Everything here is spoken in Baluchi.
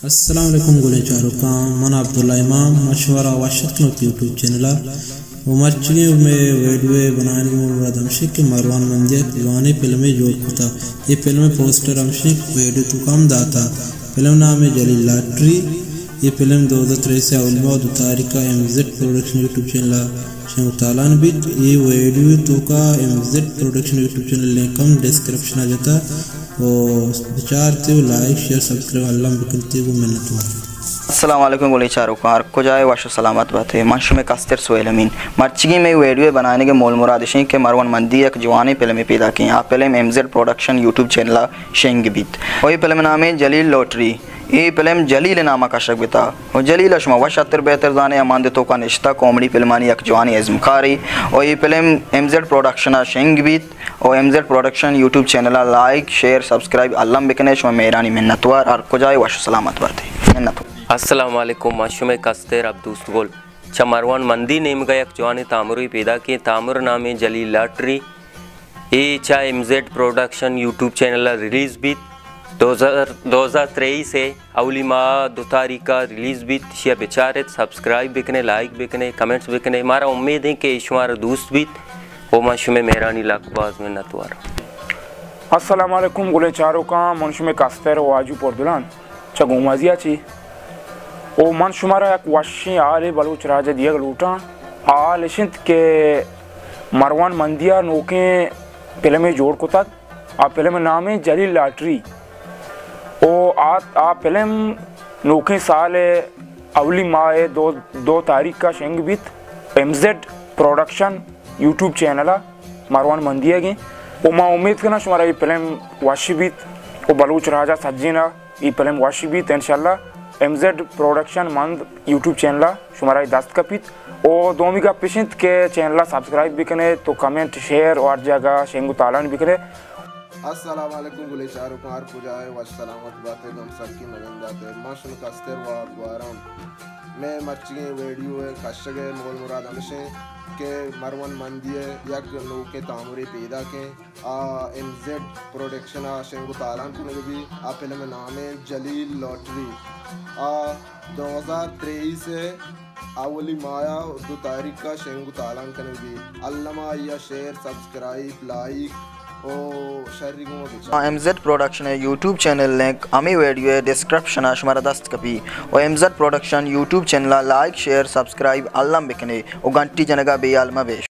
السلام علیکم گلیں چاروکاں، من عبداللہ امام، من شمارا وش اتک کناں وتی یوٹیوب چینل ءَ۔ و مرچیگیں مئے ویڈیو ءِ بنائینگ ءِ مول مراد ہمشی کہ مروان مندی ءِ یک جوانیں فلمے جوڑ کتا۔ اے فلم ءِ پوسٹر ہمشی ویڈیو توکا ہم داتا۔ فلم نام ءَ جلیل لاٹری۔ اے فلم دو ہزار تریس ءِ اولی ماہ ءِ دو تاریخ ءَ M Z production YouTube channel ءَ شنگ و تالان بیت۔ اے ویڈیو توکا M Z production YouTube channel link ہم ڈسکرپشن ءَ جتا۔ و بچارتے و لائک، شیئر، سبسکرائب الم بکنتے گوں منتوار۔ السلام علیکم گلیں چاروکاں، ہر کجا ئے وش و سلامت باتے۔ من شمئے کستر سہیل امین۔ مرچیگیں مئے ویڈیو ءِ بنائینگ ءِ مول مراد اش انت کہ مروان مندی ءِ یک جوانیں فلمے پیداک انت۔ آ film M Z production YouTube channel ءَ شنگ بیت و اے فلم ءِ نام انت جلیل لاٹری۔ اے فلم جلیل ءِ نام ءَ کشگ بیتا و جلیل ءَ شما وش اتر بہتر زانے، آ مند توکا نشتا، کامیڈی فلمانی یک جوانیں ازمکارے و اے فلم ایم زیڈ پروڈکشن ءَ شنگ بیت۔ و M Z production YouTube channel ءَ لائک، شیئر، سبسکرائب الم بکنے، شما مہرانی منتوار، ہر کجا ئے وش و سلامت باتے۔ منتوار۔ السلام علیکم، من شمئے کستر عبدوست گل۔ چہ مروان مندی نیمگا یک جوانیں تامرے پیداک انت، تامر نام انت جلیل لاٹری۔ اے چہ M Z production YouTube channel ءَ ریلیز بیت۔ دو ہزار، دو ہزار تریس ءِ اولی ماہ ءِ دو تاریخ ءَ ریلیز بیت۔ اشیا بچارت، سبسکرائب بکنے، لائک بکنے، کمنٹس بکنے۔ مارا امید انت کہ اے شمارا دوست بیت و من شمئے مہرانی لک باز منتوار۔ السلام علیکم گلیں چاروکاں، من شمئے کستر واجو پردلان چہ گومازی ءَ چی۔ و من شمارا یک وشیں حالے بلوچ راج ءَ دیگ لوٹاں۔ آ حال اش انت کہ مروان مندی ءَ نوکیں فلمے جوڑ کتگ۔ آ فلم ءِ نام انت جلیل لاٹری۔ و آ، آ فلم نوکیں سال ءِ اولی ماہ ءِ دو، دو تاریخ ءَ شنگ بیت۔ M Z production YouTube channel ءَ مروان مندی ءَ گیں۔ و ما امید کناں شمارا اے فلم وش بیت و بلوچ راج ءَ سجین ءَ اے فلم وش بیت۔ انشاءاللہ ایم زیڈ پروڈکشن مند یوٹیوب چینل ءَ شمارا اے دست کپیت۔ و دومی گپ اش انت کہ چینل ءَ سبسکرائب بکنے تو کمنٹ، شیئر و ہر جاگہ شنگ و تالان بکنے۔ السلام علیکم گلیں چاروکاں، ہر کجا ئے وش سلامت باتے، گم سکی مگنداتے۔ ما شمئے کستر واگواران۔ مئے مرچیگیں ویڈیو ءِ کشگ ءِ مول مراد ہمیش انت کہ مروان مندی ءِ یک نوکیں تامرے پیداک انت۔ آ ایم زیڈ پروڈکشن ءَ شنگ و تالان کنگ بی۔ آ فلم ءِ نام انت جلیل لاٹری۔ آ دو ہزار تریس ءِ اولی ماہ ءِ دو تاریخ ءَ شنگ و تالان کنگ بی۔ الما آئی ءَ شیئر، سبسکرائب، لائک و شری گوں بچار۔ ایم زیڈ پروڈکشن ءِ یوٹیوب چینل لنک ہمے ویڈیو ءِ ڈسکرپشن ءَ شمارا دست کپی۔ و M Z production YouTube channel ءَ لائک، شیئر، سبسکرائب الم بکنے و گھنٹی جنگ ءَ بے حال مہ بے۔